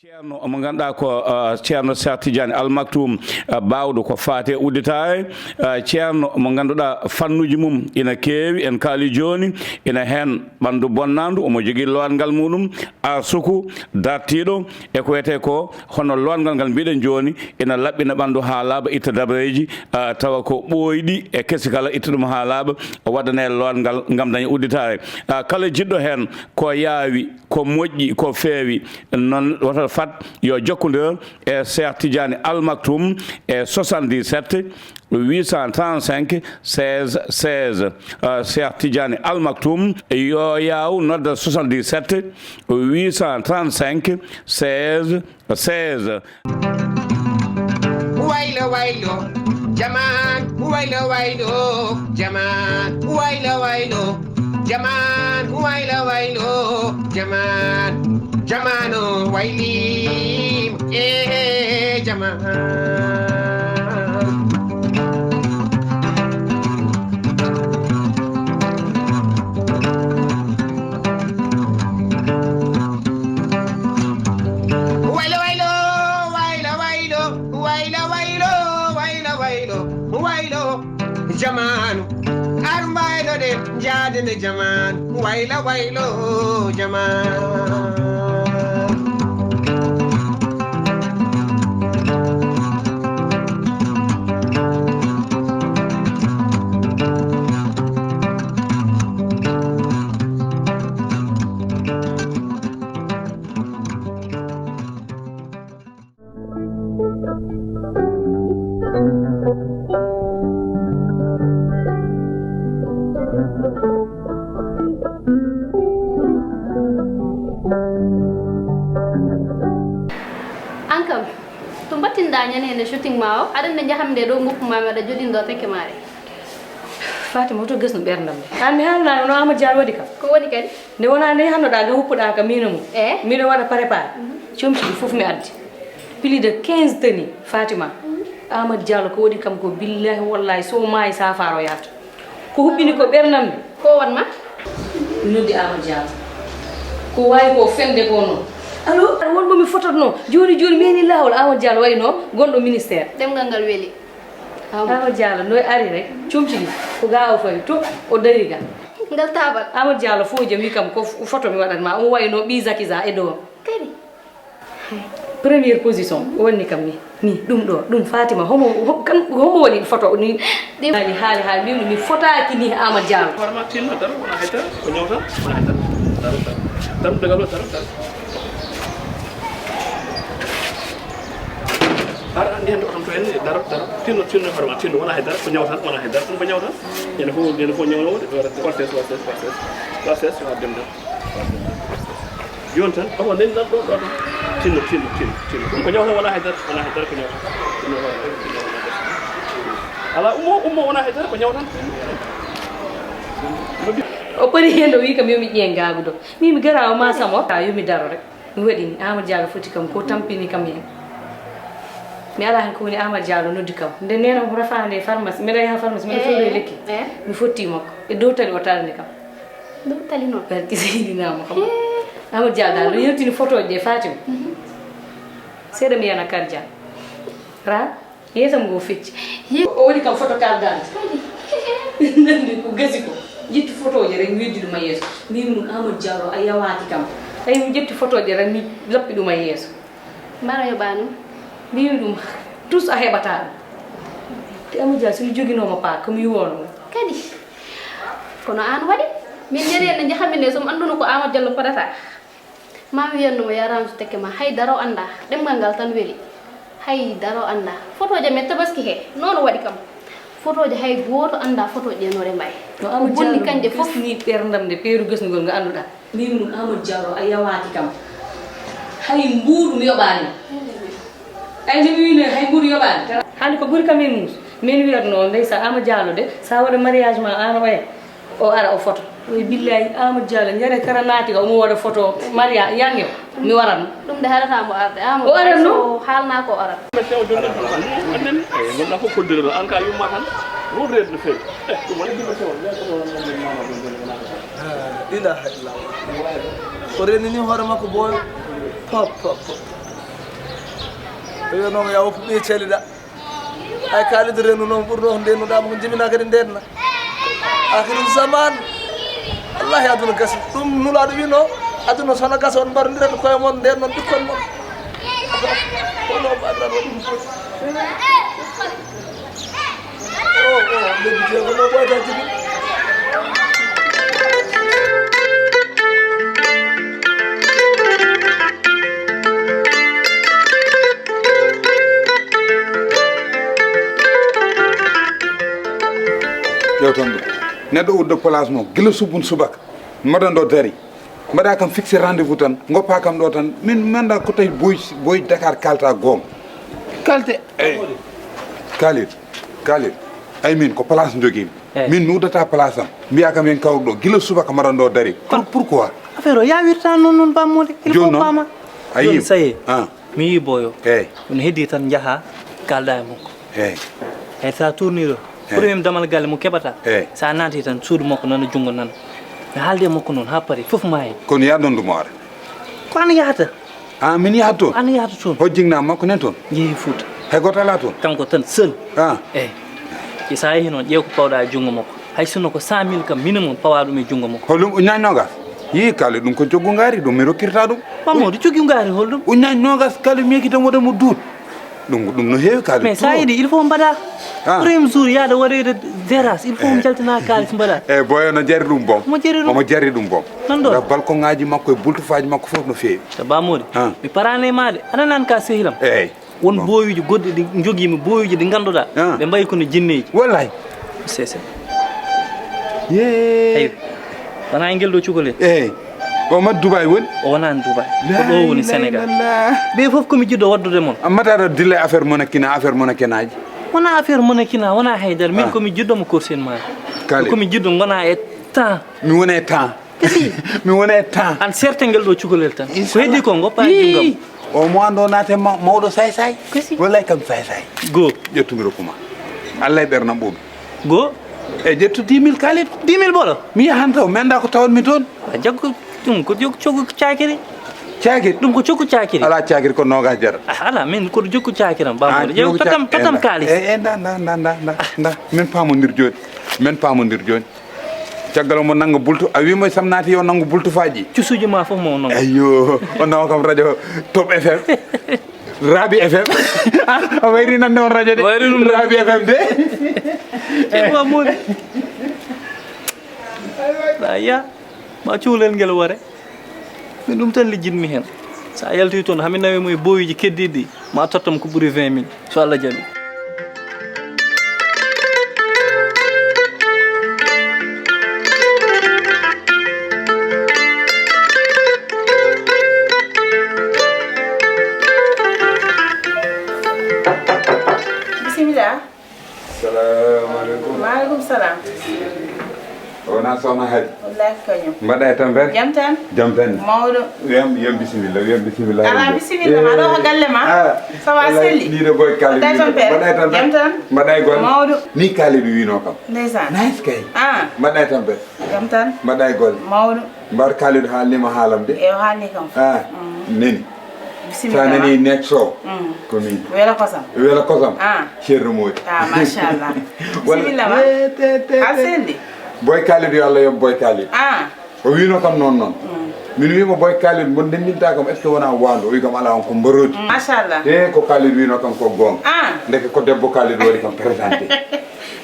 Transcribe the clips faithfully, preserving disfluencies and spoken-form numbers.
Ceerno mo ngannduɗaa ko, ah, Ceerno Cheikh Tidiane Al Maktoum, ah, baawɗo ko faati e udditaare, ah, ceerno mo ngannduɗaa fannuuji mum ina keewi, en kaali jooni, ina heen ɓanndu bonnaandu, omo jogii lootngal muɗum, arsuku, dartiiɗo, e ko wiyetee ko hono lootngal ngal mbiɗen jooni, ina laɓɓina ɓanndu haa laaɓa, itta dabareeji, ah, tawa ko ɓooyɗi e kesi kala, itta ɗum haa laaɓa, waɗanee lootngal ngam daña udditaare. Ah, kala jiɗɗo heen ko yaawi, ko moƴƴi, ko feewi, noon woto fat yo jokkondir e Cheikh Tidiane Al Maktoum e soixante-dix-sept huit cent trente-cinq seize seize. Euh, Cheikh Tidiane Al Maktoum, yo yaaw nodda soixante-dix-sept huit cent trente-cinq seize seize. Waylo, waylo, jaman, waylo, waylo, jaman, waylo, waylo, jaman, waylo, waylo, jaman, jamano wayli, eh, jaman. Waylo, waylo, waylo, waylo, waylo, waylo, waylo, waylo, waylo, jamanu. Ar mbaylo de, jaade nde jamanu. Waylo, waylo, jamanu. An kam, to mbattinɗaa ñande shooting maa o, aɗa anndi njahammi nde ɗo ngoppu maa mi aɗa joɗɗini ɗo pekke maa ɗe. Fatima, woto gasnu ɓerndam nde. An mi haalnaano no Amadou Diallo waɗi kam. Ko woni kadi? Nde wonaa nde hannoɗaa ga huppuɗaa ka miino mum. Eh? Miɗo waɗa préparé. Comci ɗi fof mi addi. Plus de quinze tenue Fatima. Amadou Diallo ko waɗi kam ko billahi wallahi so maayi safaro yahata. Ko huɓɓini ko ɓerndam nde. Ko won ma? Noddi Amadou Diallo. Ko wayi ko fende ko noon. Allo, wonmo mi fototno. Jooni jooni mi heɓi laawol Amadou Diallo wayno gonɗo ministère. Ɗemngal ngal weli. Amadou Diallo, no ari rek, comci ɗi, ko ga o fawi to, o dari ga. Ngal taabal. Amadou Diallo fof jam wi kam ko f-, photo mi waɗat ma, omo wayi no ɓii Zakiza e dow. Kadi? Première position, o wanni kam ni, ni, ɗum ɗo, ɗum Fatima, homo, ho-, kan, homo waɗi photo ni? Ɗi haali, haali, haali, mbimi mi fotaaki ni Amadou Diallo. Hoore ma tinno, daro, wona hay dara, ko ñawta, wona hay dara. Daro, daro. Daro, dagal o, daro, daro. Ar, ar, ndiyam ɗo kam to en, daro, daro. Tinno, tinno hoore ma, tinno, wona hay dara, ko ñaw tan, wona hay dara, ɗum ko ñaw tan. Ñande fof, ñande fof ñaw, wona hay dara, wona hay dara, wona hay dara, wona hay dara. Jooni tan, oto nen nan ɗo, ɗo tan. Tinno, tinno, tinno, tinno. Ɗum ko ñaw tan, wona hay dara, wona hay dara, ko ñaw tan. Tinno, wona hay dara, ko ñaw tan. Ala, ummo, ummo, wona hay dara, ko ñaw tan. O pari heen, o wi kam, yo mi ƴeeŋ gaagu ɗo. Mi, mi gara o ma samo. Yo mi daro rek. Mi waɗi ni, Amadou Diallo foti kam, ko tampini kam heen. Mi alaa heen ko woni Amadou Diallo noddi kam. Nde neena ko rafa nde pharmacie, mbeɗa yaha pharmacie, mbeɗa sodoya lekki. Eh. Mi fotti makko. E dow tali o tarani kam. Dow tali noon? Barki Seydina Muhammad. Hee. Amadou Diallo dal, no yewtini photo je Fatima. Mhm. Seeɗa mi yana Karja. Ra? Yeesam ngo fecci. Ye-, o waɗi kam photo carte d'identité. Nandi ko gasi ko. Ƴetti photo je rek, mi weddi ɗum e yeeso. Mbimi ɗum, Amadou Diallo, a yawaaki kam. Tawi mi ƴetti photo je rek, mi lappi ɗum e yeeso. Mbara yoɓaani. Mbimi ɗum, tous a heɓataa ɗum. Te Amadou Diallo, so mi joginooma paak, ko mi yiwoono mo. Kadi? Kono aan waɗi. Min nani en no njahammi nde, so mi annduno ko Amadou Diallo fodata. Ma mi wiyanno mo, "Yaa Ramsu, tekke ma, hay dara o anndaa, ɗemngal ngal tan weli. Hay dara o anndaa." Fotooje men tabaski he, noon o waɗi kam. Fotooje hay gooto anndaa fotooje no ɗe mbayi. No Amadou Diallo bonni kanje fof. Gasni ɓerndam nde peeru gasnugol ngo annduɗaa. Mbimi ɗum, Amadou Diallo, a yawaaki kam. Hay mbuuɗu mi yoɓaani. Ay, nde mi wiino hay mbuuɗu yoɓaani. Hannde ko ɓuri kam e muus. Min wiyatno, ndeysa Amadou Diallo de, sa waɗa mariage ma, aan oya. O ara o foto. Oy, billahi, Amadou Diallo, ñande kara naati ka, omo waɗa foto Maria, yange o, mi waratno. Ɗum de haɗata mo arde. Amadou, o aratno? So haalna ko o arat. Eyi, ngonɗaa fof koldiral, aan ka yumma tan. Ɗum reedu no feewi. Eh, ɗum woni ɗum feewi. La ilaha illallah. O renini hoore makko boy. Pop, pop, pop. Ɓe wiyatnoo mo, "Yaa woppu ɓiye caliɗaa." Ay, Kaalid rennu noon ɓurno ko ndennuɗaa mo, ko jibinaa kadi ndenna. Akhiru zaman. Wallahi, aduna gasi. Ɗum Nulaaɗo wino, aduna so na gasa, on mbarondira ɓe koye mon, nden noon ɓikkon mon. Kono mbaɗɗon waɗi ɗum foti. O, o, lebbi jeegom o ɓooyata jibin. Ƴeewtan ɗum. Neɗɗo udda place mo gila subun subaka. Mbaɗa ɗo dari. Mbaɗa kam fixé rendez-vous tan. Ngoppa kam ɗo tan. Min manda ko tawi boy, boy Dakar kalta goonga. Kalte. Eyi. Kaalid. Kaalid. Ay min ko place jogiimi. Eyi. Min mi uddata place am. Mbiya kam en kawru ɗo. Gila subaka mbaɗa ɗo dari. Pour-, pourquoi? Affaire o yawirta noon, noon Ba Mody. Il faut paama. A yii. Jooni, ça y est. Ah. Mi yii boyo. Eyi. Ɗum heddi tan njaha kalda e makko. Eyi. Eyi, sa tourni ɗo. Eyi. Premier damal galle mo keɓata. Eyi. Sa naati tan suudu makko nana junngo nana. Mi haalde e makko noon ha paari, fof ma hen. Kono yaha ɗon ɗum hoore? Ko an yahata. Ah, min yahata toon? An yahata toon. Hojjinna makko nen toon? Yehi Fuuta. Hay gooto alaa toon? Kanko tan seul. Ah. Eyi. E sa yehi noon, ƴeew ko pawɗa e junngo makko. Hay sinno ko cent mille kam minimum pawa ɗum e junngo makko. Holɗum ujunaaji noogas? Yii, Kaalid, ɗum ko coggu ngaari, ɗum mi rokkirta ɗum. Ba Mody, coggu ngaari holɗum? Ujunaaji noogas, Kaalid, mi yekkitan wota mo duut. Ɗum, ɗum no heewi, Kaalid. Mais sa yiɗi, il faut mbaɗa. Ah. Premier jour yaade waɗoyde terrasse, il faut jaltina kaalis mbaɗa. Eh, boyo no jari ɗum boom. Omo jari ɗum. Omo jari ɗum boom. Nan ɗo. Nda balkoŋaaji makko e bultufaaji makko fof no feewi. To Ba Mody, ah, mi parani ma de. Aɗa nani ka sehilam? Eyi. Won booyuuji goɗɗi ɗi njogiimi, booyuuji ɗi ngannduɗaa, ah, ɓe mbayi kono jinneeji. Wallahi. C'est ça. Yee. Ayo. Wonaa ngel ɗo cukalel. Eyi. O mat Dubai woni? O wonaa Dubai. Ko ɗo woni Senegal. Ɓe fof ko mi jiɗɗo waɗdude mon. Amma taɗa dilla affaire monakina, affaire monakinaaji. Wonaa affaire monakina, wonaa haydara. Min, ah, ko mi jiɗɗo mo korsin ma. Kaalid. Ko mi jiɗɗo ngona e temps. Mi wona e temps. Kasi. Mi wona e temps. An serte ngel ɗo cukalel tan. Ko heddi ko ngoppa e junngam. Ii, o mo ando naate ma-, mawɗo say say. Kasi. Wallahi kam say say. Go. Ƴettumi rokkuma. Allah e ɓernam ɓoomi. Go. E ƴettu dix mille Kaalid. Dix mille bolo? Mi yahan taw, mi annda ko tawon mi toon. A jaggo ɗum ko jog-, coggu caakiri. Caakiri? Ɗum ko coggu caakiri. Ala caakiri ko noogas jarata. Ah, ala, min ko joggu caakiram, Ba Mody. Ƴeew, totam, totam kaalis. E, e, nda, nda, nda. Min paamondir jooni. Min paamondir jooni. Caggal omo nannga bultu, a wii mo e sam naati yo nanngu bultu faaji. Cusuuji ma fof mo nanngu. Ayyo, o nawa kam radio Top F M. Rabi F M. A wayri nande on radio de. Wayri ɗum Rabi F M de. Ceerno Mamoudi. Aya, ma cuulel ngel ware. Min ɗum tan lijjitmi heen. So a yaltoyi toon, hami nawe mo e booyuuji keddiiɗi, ma tottam ko ɓuri vingt mille, so Allah jaɓi. Bisimilla. Salamu aleykum. Wa aleykum salam. Wona sohna Hadi? Wallahi ko kañum. Mbaɗa e tampere? Jam tan? Jam tan. Mawɗo. Wiyam, wiyam bisimilla, wiyam bisimilla. Ala bisimilla, eh, ma ɗo ko galle ma. Ah, ça va, wallahi, selli? Ni de boy Kaalid. Mbaɗa e tampere? Mbaɗa e tampere? Jam tan? Mbaɗa e golle? Mawɗo. Ni Kaalid wino kam. Ndeysaan. Nice kay. Ah. Mbaɗa e tampere? Jam tan? Mbaɗa e golle? Mawɗo. Mbar Kaalid haalnima haalam de. E o haalni kam. Ah, mm, neni. Bisimilla. Sa nani next show. Mm. Ko min. Wela kosam. Wela kosam. Ah. Ceerno Moodi. Ah, machallah. Wala. Bisimilla ma. Eh, te, te, a te. Selli. Boy Kaalid, yo Allah yoɓ Boy Kaalid. Ah. O wino kam noon noon. Mm. Min wima Boy Kaalid, mo ndendinta kam, est-ce que wona wando? O wi kam ala, on ko mborodi. Mm. Machallah. Te ko Kaalid wino kam ko goonga. Ah. Ndeke ko debbo Kaalid waɗi kam présenté.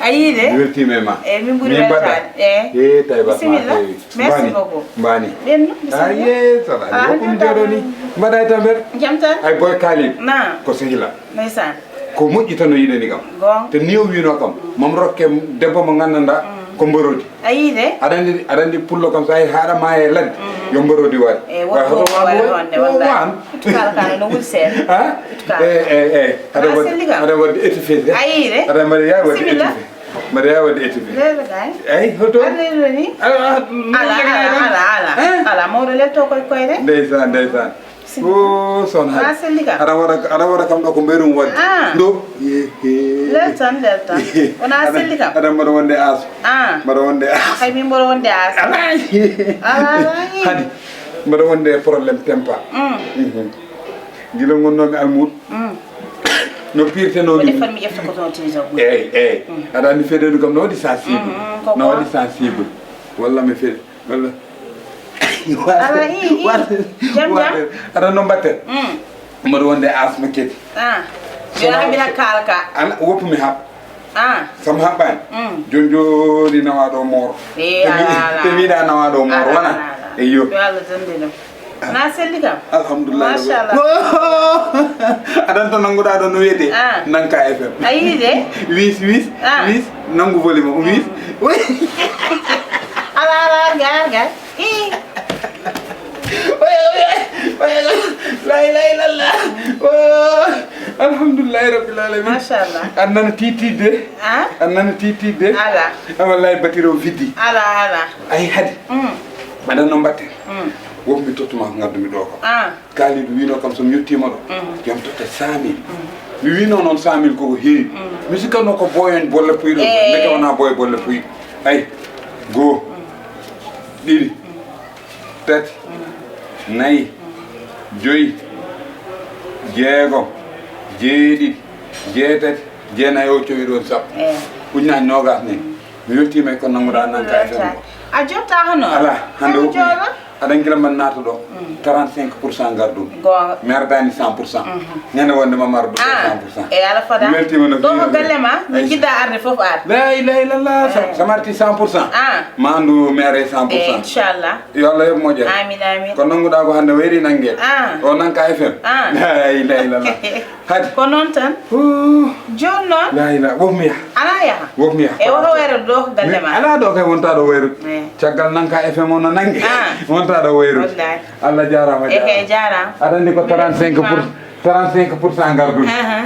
A yii de? Mi weltiima e ma. Eyi, min ɓuri weltaade. Eyi. Eyi, tawi bas ma heewi. Bisimilla. Merci beaucoup. Mbani. Ɓennu, bisimilla. Aye, sala. Ala ko mi jooɗo ni. Mbaɗa e tampere? Jam tan? Ay, Boy Kaalid. Naam. Ko sehila. Ndeysaan. Ko moƴƴi tan o yiɗani kam. Goonga. Te ni o wino kam. Mam rokke debbo mo nganndanɗaa, mm, ko mborodi. A yii de? Aɗa anndi, aɗa anndi pullo kam, so a yii haɗa maaya e ladde, mm, yo mborodi waɗe. Eyi, woto waɗe honde, wallahi. Tukaara kaa no wuli seeɗa. Ha? Tukaara. Eyi, eyi, eyi. Aɗa waɗde, aɗa waɗde étouffé de. A yii de? Aɗa mbaɗa yaa waɗde étouffé. Mbaɗa yaa waɗde étouffé. Lele kay. Eyi, hoto? Aɗa lele ni? Ala, ala, ala, ala. Hein? Ala, mawɗo lelto koye koyɗe. Ndeysaan, ndeysaan. Bisimilla. Oh, sohna Hadi. Wona selli kam. Aɗa waɗa, aɗa waɗa kam ɗo ko mbeɗum waɗde. Ah. Ɗo. Ye, ye. Lel tan, lel tan. Wona selli kam. Aɗa mbaɗa wonde aas. Ah. Mbaɗa wonde aas. Kay min mbaɗa wonde aas. Alay. Alay. Hadi. Mbaɗa wonde problème tempa. Mm. Mhm. Gila ngonnoomi almuudo. Mm. No pirtenoomi. Ko defan mi ƴefta ko toon tigi tan ɓuri. Eey, eey. Mm. Aɗa anndi feɗeedu kam no waɗi sensible. Mm, mm, ko no waɗi sensible. Walla mi feɗe. Walla. Ala, i, i. Jam, jam. Aɗa no mbatten? Mm. Mboɗo wonde asma kadi. Ah. Yo a haɓira kaala ka. An woppu mi haɓ. Ah. Sam haɓɓaani. Mm. Jooni jooni nawaaɗo mooro. Eh, te mi-, ala, ala, te mi yiɗa nawaaɗo mooro, ala, wona? Ala, ala. Eyyo. Yo Allah dande ɗum. Na selli kam. Alhamdulillah. Machallah. Aɗa anndi to nannguɗaa ɗo no wiyetee? Ah. Nanka F M. A yiɗi de? Wis, wis, ah, wis, nanngu volume o, wis. Mm. Ala, ala, arga, arga. Ih. Oya, oya, oya, la ilaha illallah. Oh, alhamdulillahi rabbil alamin. Machallah. A nana titidde. Ah? A nana titidde. Ala. Ah, wallahi batiro viddi. Ala, ala. Ay hadi. Mm. Aɗa no mbatten? Mm. Won mi tottuma ko ngaddumi ɗo ko. Ah. Kalidou wino kam so mi yettima ɗo. Mm. Yo mi totte cent mille. Mm. Mi wino noon cent mille koko heewi. Mm. Mi sikkanno ko boyen bolle puyɗo. Eh. Ndeke wona boye bolle puyɗo. Ay. Goo. Mm. Ɗiɗi. Mm. Tati, nayi, joyi, jeegom, jeeɗiɗi, jeetati, jeenayi, o cowi ɗoon sappo. Eey. Ujunaaji noogaas nayi. Mi weltiima e ko nannguɗaa Nanka F M ko. A jotta hono? Alaa, hannde o jooɗo? Aɗa anndi gila mbaɗa naata ɗo. Mm. Trente-cinq pour cent ngarduɗo. Goonga. Mi ardaani cent pour cent. Mhm. Ñande wonde ma mar ɗo cent pour cent. E ala fada. Mi weltiima no feewi. Ɗo ko galle ma, min njiɗɗa arde fof ar. La ilaha illallah, sa, eh, sa marti cent pour cent. Ah. Ma anndu mi are cent pour cent. Eh, inchallah. Yo Allah yoɓ moƴƴere. Amin, amin. Ko nannguɗaa ko hannde wayri nannge. Ah. O Nanka F M. Ah. La ilaha illallah. Hadi. Ko noon tan. Oh. Jooni noon. La ilaha, wof mi yaha. Ana yaha? Wof mi yaha. E woto wayro ɗo ko galle ma. Ala ɗo kay wonta ɗo wayro. Eh. Caggal Nanka F M o no nannge. Ah. Wonta ɗo wayro. Wallahi. Allah jaaraama, eh, jaaraama. Jaaraama. Aɗa anndi ko trente-cinq pour, trente-cinq pour cent ngarduɗo. Aha.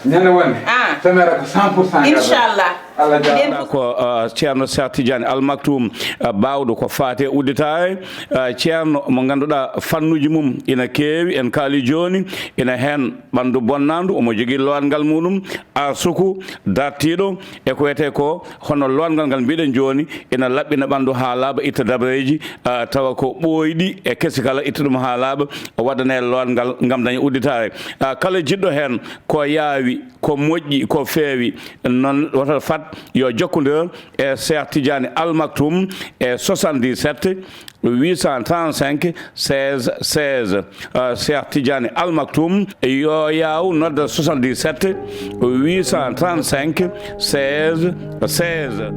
Ñande wonde. Ah. Semere ko cent pour cent ngarduɗo. Inchallah. Allah jaaraama. Ko, uh, Ceerno Cheikh Tidiane Al Maktoum, uh, baawɗo ko faati e udditaare, uh, ceerno mo ngannduɗaa fannuuji mum ina keewi, en kaali jooni, ina heen ɓanndu bonnandu, omo jogii lowangal muɗum, arsuku dartiiɗo, e ko wiyetee ko hono lowangal ngal mbiɗen jooni, ina laɓɓina ɓanndu haa laaɓa, itta dabareeji, uh, tawa ko ɓooyɗi e kesi kala, itta ɗum haa laaɓa, waɗana en lowangal ngam daña udditaare. Uh, kala jiɗɗo heen ko yaawi, ko moƴƴi, ko feewi, noon wota fat yo jokkondir e Cheikh Tidiane Al Maktoum e soixante-dix-sept huit cent trente-cinq seize seize. Euh, Cheikh Tidiane Al Maktoum, yo yaaw nodda soixante-dix-sept huit cent trente-cinq seize seize.